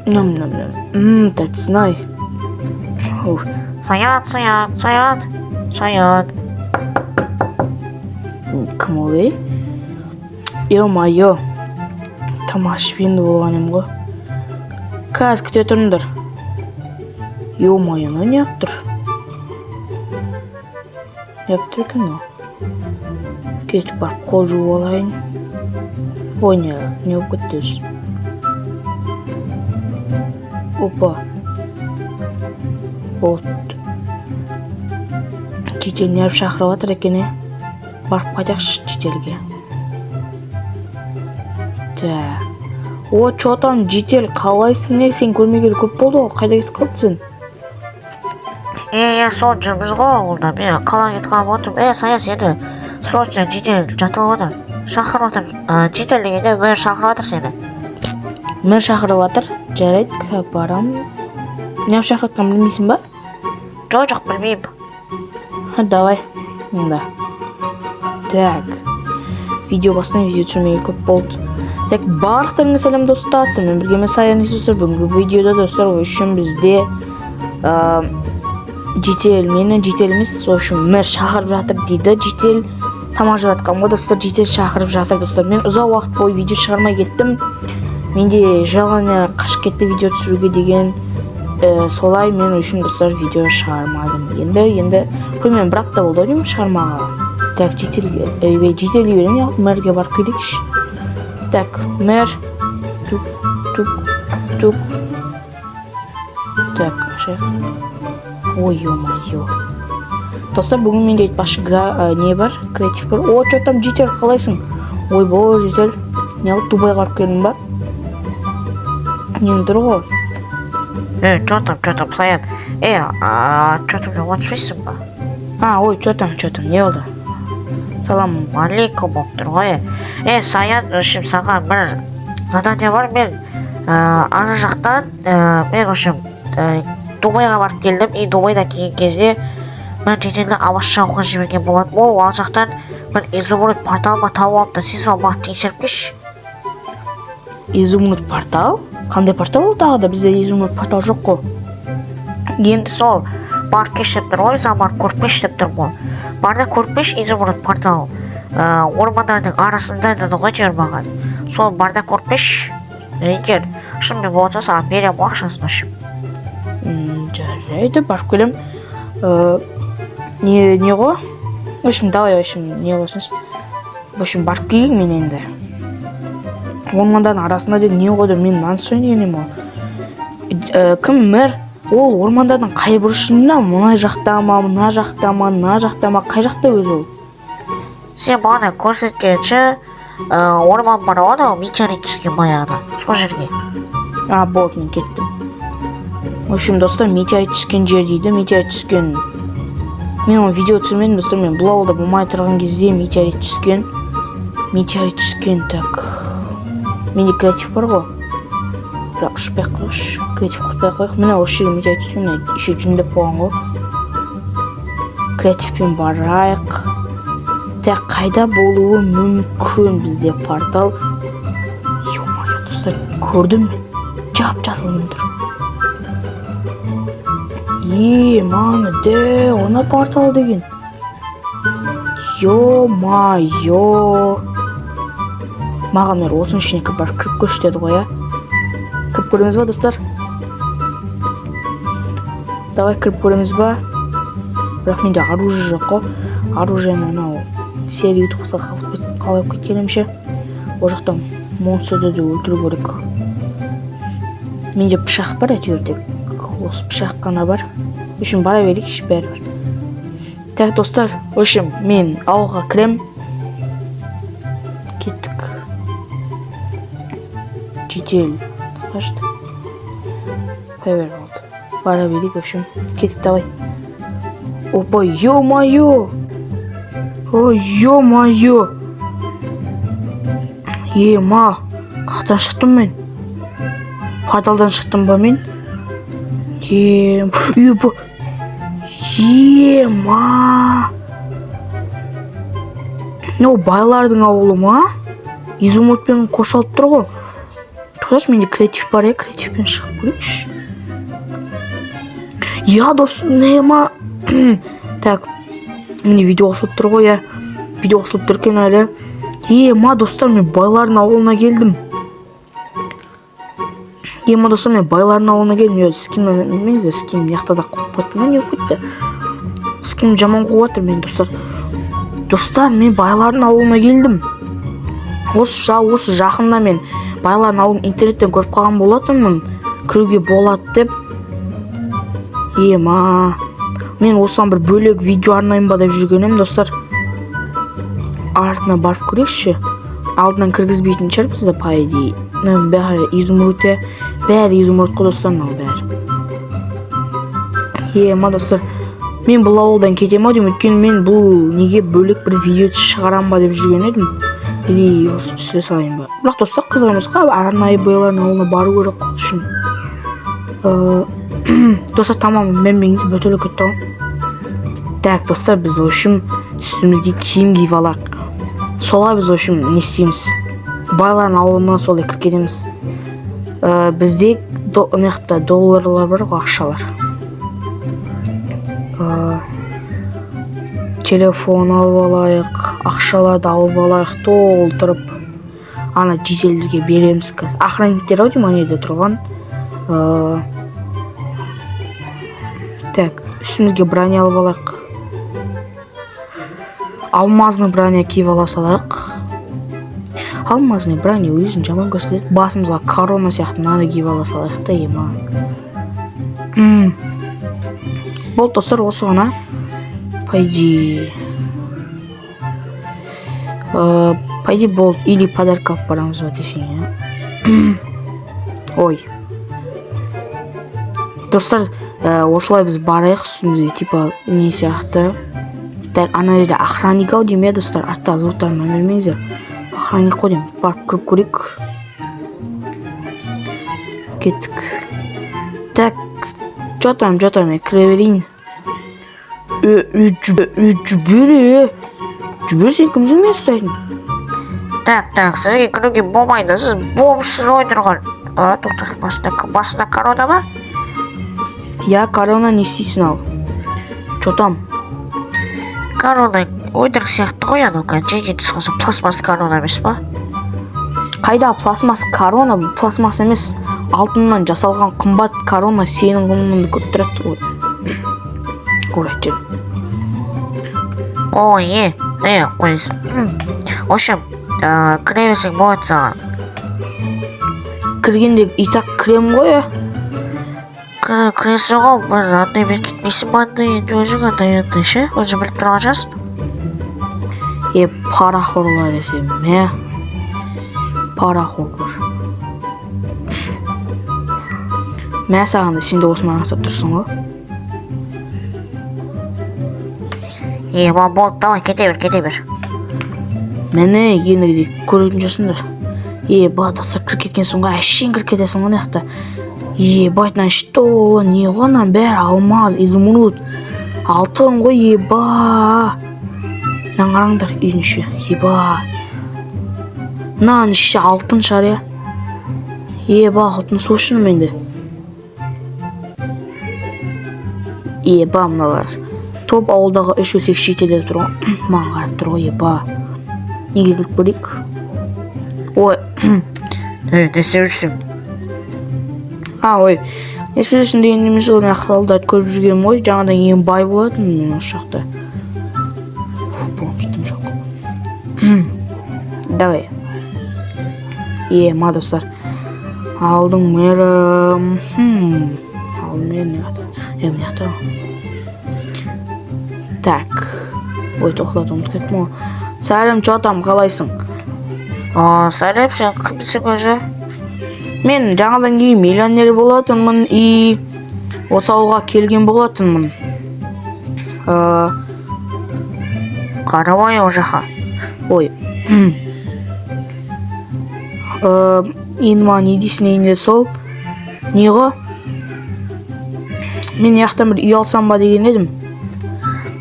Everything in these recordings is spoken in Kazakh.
Ням ням ням. Ммм, тәттісін ай. Ух. Саят, Саят, Саят, Саят. Кім ол, ей? Ё-моё. Тамақ ішіп енді болған ем ғой. Қазір, күте тұрыңдар. Ё-моё, мынау неғып тұр? Неғып тұр екен мынау? Кетіп барып қол жуып алайын. Ой, не болып кетті өзі? Опа. Болды. Жедел неғып шақырып жатыр екен, е? Барып қайтайықшы жеделге. Так. О, чё там, жедел, қалайсың, не? Сен көрмегелі көп болды ғой, қайда кетіп қалдың сен? Е, сол жүрміз ғой ауылда. Мен қалаға кетіп қалып отырмын. Е, Саят, сені срочно жедел жатылып жатыр. Шақырып жатыр. Жедел дегенде мэр шақырып жатыр сені. Мэр шақырып жатыр. Жарайды, қазір барамын. Неғып шақырып жатқанын білмейсің ба? Жоқ, жоқ, білмеймін. Ха, давай. Онда. Так. Видео басынан видео түсірмегелі көп болды. Так, барлықтарыңа сәлем, достар. Сіздермен бірге мен, Саян, достар. Бүгінгі видеода, достар, в общем, бізде жедел, мені жедел емес, в общем, мэр шақырып жатыр дейді. Жедел тамақ жеп жатқан ғой, достар, жедел шақырып жатыр, достар. Мен ұзақ уақыт бойы видео шығармай кеттім. Менде желание қашып кетті видео түсіруге деген. Солай мен үшін, достар, видео шығармадым. Енді примерно бір апта болды ау деймін шығармағалы. Так, жеделге, жеделге беремін, я мэрге барып келейікші. Так, мэр. Тук, тук, тук. Так, ашайық. Ой, ё-моё. Достар, бүгін менде айтпақшы не бар? Креатив бар. О, чё там, жедел, қалайсың? Ойбой, жедел. Не алып, Дубайға барып келдің ба? Нең тұр ғой? Е, чё там, чё там, Саят? Е, а, чё там, не отырмайсың ба? А, ой, чё там, чё там, не болды? Салам. Алейкум болып тұр ғой. Е, Саят, в общем, саған бір задание бар. Мен ана жақтан, мен, в общем, Дубайға барып келдім. И Дубайдан келген кезде мен шетелде алыс жауға жіберген болатын. Ол ар жақтан бір изумруд портал ма тауып алыпты. Сен соны маған тексеріп келші. Изумруд портал? Қандай портал ол тағы да? Бізде изумруд портал жоқ қой. Енді сол барып келші деп тұр ғой, саған барып көріп келші деп тұрмын ғой. Бар да көріп келші изумруд портал. Ормандардың арасында деді ғой әйтеуір маған. Сол бар да көріп келші. Егер шынымен болса, саған беремін ғой ақшасын, в общем. Жарайды, барып келем. Не ғой? В общем, давай, в общем, не болсын. В общем, барып келейін мен енді. Ормандардың арасында деді, не ғой деп мен нан деген едім ғой. Кім мэр? Ол ормандардың қай бұрышында? Мына жақта ма, мына жақта ма, мына жақта ма, қай жақта өзі ол? Сен бағана көрсеткенше орман бар ғой, анау метеорит түскен баяғыда. Сол жерге. А, болды, мен кеттім. В общем, достар, метеорит түскен жер дейді, метеорит түскен. Мен оны видео түсірмедім, достар, мен бұл ауылда болмай тұрған кезде метеорит түскен. Метеорит түскен, так. Менде креатив бар ғой. Бірақ ұшпай ақ қояйықшы. Креатив құртпай ақ қояйық. Міне, осы жерге метеорит түскен, міне, еще жүндеп қойған ғой. Креативпен барайық. Так, қайда болуы мүмкін бізде портал? Ё-моё, достар, көрдім мен. Жап жасыл тұр. Е, маны де, оны портал деген. Ё-моё. Маған мэр осының ішіне кіріп барып кіріп көрші деді ғой, иә? Кіріп көреміз ба, достар? Давай кіріп көреміз ба? Бірақ менде оружие жоқ қой. Оружиені анау серый ютубқа қалып кеткен емше. Ол жақта монстрды да өлтіру керек. Менде пышақ бар әйтеуір, тек осы пышақ қана бар. В общем, бара берейікші бәрібір. Так, достар, в общем, мен ауылға кірем. Кеттік. Жедел. Қашты. Қоя бер, болды. Бара берейік, в общем. Кеттік, давай. Опа, ё-моё! Ой, ё-моё! Ема, қаяқтан шықтым мен? Порталдан шықтым ба мен? Ем, еб... Ема! Мынау байлардың ауылы ма? Изумрудпен қоршалып тұр ғой. Тоқташы, менде креатив бар, иә, креативпен шығып көрейікші. Иә, дос, не ма? Так, міне, видео қосылып тұр ғой, иә, видео қосылып тұр екен әлі. Е ма, достар, мен байлардың ауылына келдім. Е ма, достар, мен байлардың ауылына келдім. Е, скин емеңіздер, скин мына жақта да қуып кетті ма, не болып кетті? Скин жаман қуып жатыр мені, достар. Достар, мен байлардың ауылына келдім. Осы жақында мен байлардың ауылын интернеттен көріп қалған болатынмын, кіруге болады деп. Ема, мен осыған бір бөлек видео арнайын ба деп жүрген едім, достар. Артына барып көрейікші. Алдынан кіргізбейтін шығар бізді, по идее. Мынаның бәрі изумруд, иә, бәрі изумруд қой, достар, мынаның бәрі. Ема, достар, мен бұл ауылдан кетемін ау деймін, өйткені мен бұл неге бөлек бір видео шығарам ба деп жүрген едім, или осы түсіре салайын ба? Бірақ, достар, қызық емес қой, арнайы байлардың ауылына бару керек қой үшін. Достар, тамам, мән бөтелек кетті ғой. Так, достар, біз, в общем, үстімізге киім киіп алайық. Солай біз, в общем, не істейміз, байлардың ауылына солай кіріп кетеміз. Бізде мына жақта долларлар бар ғой, ақшалар. Телефон алып алайық, ақшаларды алып алайық толтырып, ана жительдерге береміз қазір. Охранниктер ау деймін ана жерде тұрған. Так, үстімізге броня алып алайық, алмазный броня киіп ала салайық. Алмазный броня өзін жаман көрсетеді. Басымызға корона сияқты мынаны киіп ала салайық та. Ема, болды, достар, осы ғана, по идее. По идее, болды. Или подарок алып барамыз ба десең, иә. Ой, достар, осылай біз барайық үстімізге типа не сияқты. Так, ана жерде охранник ау деймін, иә, достар. Арттағы звуктарына мән бермеңіздер, охранник қой деймін. Барып кіріп көрейік. Кеттік. Так, че там, че там, мен кіре берейін. Е, е, е, жібер, е, жібер, сен кімсің мені ұстайтын? Так, так, сізге кіруге болмайды, сіз бомжсыз ғой тұрған. А, тоқта, басында корона ма? Иә, корона, не істейсің ал? Че там? Корона өтірік сияқты ғой, анау кәдімгі жерге түсіп қалса, пластмасс корона емес па? Қайда пластмасс корона? Бұл пластмасс емес, алтыннан жасалған қымбат корона, сенің құныңды көп тұрады ғой. Ой. Қой, е, е, қой. В общем, кіре берсең болады саған. Кіргенде и так кіремін ғой, иә. Кіресің ғой, бір андай мен кетпейсің ба, андай енді өзің андай андай ше, өзің біліп тұрған шығарсың. Е, парақорлар десем, мә, парақорлар, мә саған да, сен де осыны аңсап тұрсың ғой. Е, болды, давай, кете бер, кете бер. Міне, ендігіде көретін шығарсыңдар. Е, ба, достар, кіріп кеткенсің ғой, әшейін кіріп кетесің ғой мына жақта. Ебать, мынаның іші толы не ғой, мынаның бәрі алмаз, изумруд, алтын ғой, еба. Мынаны қараңдар, үйдің іші, еба, мынаның іші алтын шығар, иә. Еба, алтын су шынымен де. Еба, мыналар топ ауылдағы үш өсек шетелде тұр ғой, маған қарап тұр ғой. Еба, неге кіріп көрейік? Ой. Е, не істеп жүрсің? А, ой, не істеп жүрсің деген емес, ол мен ауылдарды көріп жүргенім ғой. Жаңадан ең бай болатынмын мен осы жақта. Фу, бомж дым жоқ. Давай. Е, ма, достар, ауылдың мэрі. Ауылдың мэрі мына жақта, е, мына жақта ғой. Так, ой, тоқтатып ұмытып кеттім ғой. Сәлем, че там, қалайсың? О, сәлем, сен кімсің өзі? Мен жаңадан кейін миллионер болатынмын и осы ауылға келген болатынмын. Қарамай ол жаққа. Ой. Енді маған не дейсің енді, сол не ғой, мен мына жақтан бір үй алсам ба деген едім.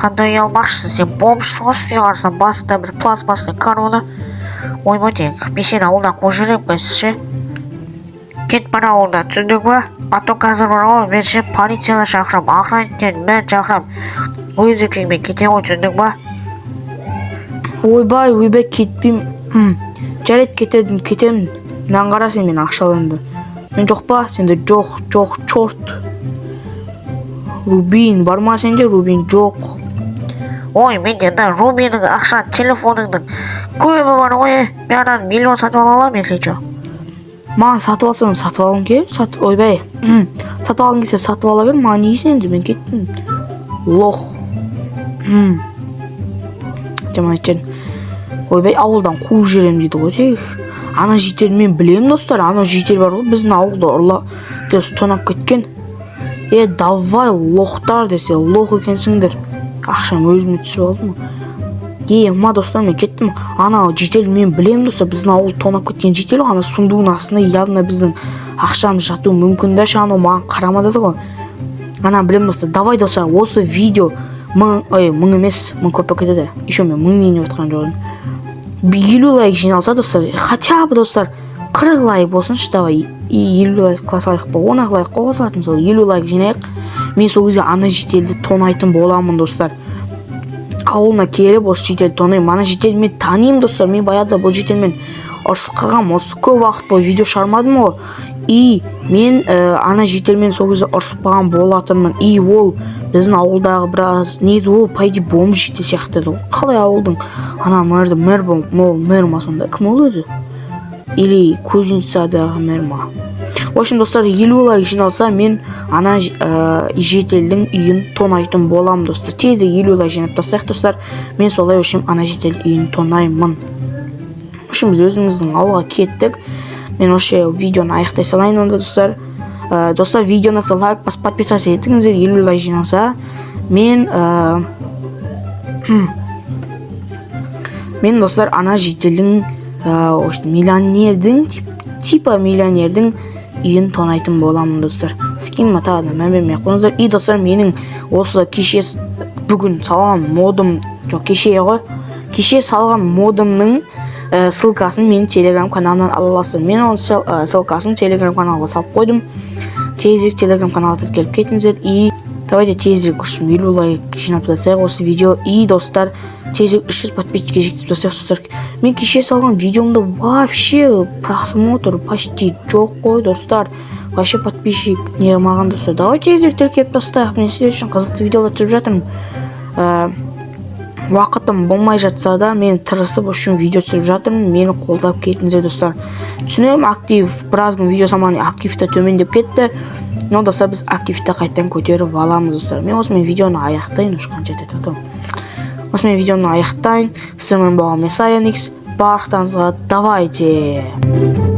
Қандай үй алмақшысың? Сен бомжсың ғой, үстіне қарасаң басында бір пластмассный корона. Ойбай, тек мен сені ауылдан қуып жіберемін қазір ше. Кет бар ауылдан, түсіндің ба? А то қазір бар ғой, мен ше полицияны шақырамын, охранниктерін бәрін шақырамын, өз еркіңмен кете ғой, түсіндің ба? Ойбай, ойбай, кетпеймін. Жарайды, кетедім, кетемін. Мынаны қара сен, менің ақшаларымды. Мен жоқ па сенде? Жоқ, жоқ, черт. Рубин бар ма сенде? Рубин жоқ. Ой, менде мына рубинің, ақша, телефоныңның көбі бар ғой, е. Мен ананы миллион сатып ала аламын, если че. Маған сатып алсаң, сатып алғың келіп сат, ойбай, сатып алғың келсе, сатып ала бер. Маған не дейсің енді? Мен кеттім, лох. Жаман айтып жібердім. Ойбай, ауылдан қуып жіберемін дейді ғой тек. Ана житель, мен білемін, достар, ана житель бар ғой, біздің ауылда ұрла тонап кеткен. Е, давай, лохтар десе, лох екенсіңдер. Ақшам өзіме түсіп алды ма? Е, ма, достар, мен кеттім. Ана житель, мен білемін, достар, біздің ауыл тонап кеткен житель ғой. Ана сундугының астында явно біздің ақшамыз жатуы мүмкін да ше. Анау маған қарамады ғой, ана білемін, достар. Давай, достар, осы видео 1000, ой, 1000 емес, 1000 көп болып кетеді еще, мен 1000 дейін деп жатқан жоқпын. 50 лайк жиналса, достар, хотя бы, достар, 40 лайк болсыншы. Давай, и 50 лайк қыла салайық па? 10 ақ лайк қой қосылатын. Сол 50 лайк жинайық, мен сол кезде ана жительді тонайтын боламын, достар. Ауылына келіп, осы жительді тонаймын. Ана жительді мен танимын, достар. Мен баяғыда бұл жительмен ұрысып қалғанмын. Осы көп уақыт бойы видео шығармадым ғой, и мен ана жительмен сол кезде ұрысып қалған болатынмын. И ол біздің ауылдағы біраз не еді, ол, по идее, бомж житель сияқты еді ғой. Қалай ауылдың ана мэрді, мэр, ол мэр ма сонда? Кім ол өзі? Или кузницадағы мэр ма? В общем, достар, 50 лайк жиналса, мен ана жительдің үйін тонайтын боламын, достар. Тезірек 50 лайк жинап тастайық, достар. Мен солай, в общем, ана житель үйін тонаймын. В общем, біз өзіміздің ауылға кеттік. Мен осы видеоны аяқтай салайын онда, достар. Достар, видеоны лайк басып, подписаться етіңіздер. 50 лайк жиналса, мен, достар, ана жительдің, в общем, миллионердің, типа миллионердің үйін тонайтын боламын, достар. Скинма тағы да мән бермей ақ қойыңыздар. И, достар, менің осы кеше, бүгін салған модым, жоқ, кеше ғой, кеше салған модымның ссылкасын менің телеграм каналымнан ала аласыздар. Мен оның ссылкасын телеграм каналға салып қойдым. Тезірек телеграм каналға тіркеліп кетіңіздер. И давайте тезірек 350 лайк жинап тастайық осы видео. И, достар, тезірек 300 подписчикке жеткізіп тастайық, достар. Мен кеше салған видеомда вообще просмотр почти жоқ қой, достар. Вообще подписчик не қылмаған, достар. Давай тезірек тіркеліп тастайық. Мен сіздер үшін қызықты видеолар түсіріп жатырмын. Уақытым болмай жатса да, мен тырысып үшін видео түсіріп жатырмын. Мені қолдап кетіңіздер, достар. Түсінемін, актив біраз күн видео салмаған, актив та төмендеп кетті, но, достар, біз активті қайтадан көтеріп аламыз, достар. Мен осымен видеоны аяқтайын. Уже қанша өтіп жатырмын? Осымен видеоны аяқтайын. Сіздермен болған мен, Саяникс. Барлықтарыңызға давайте.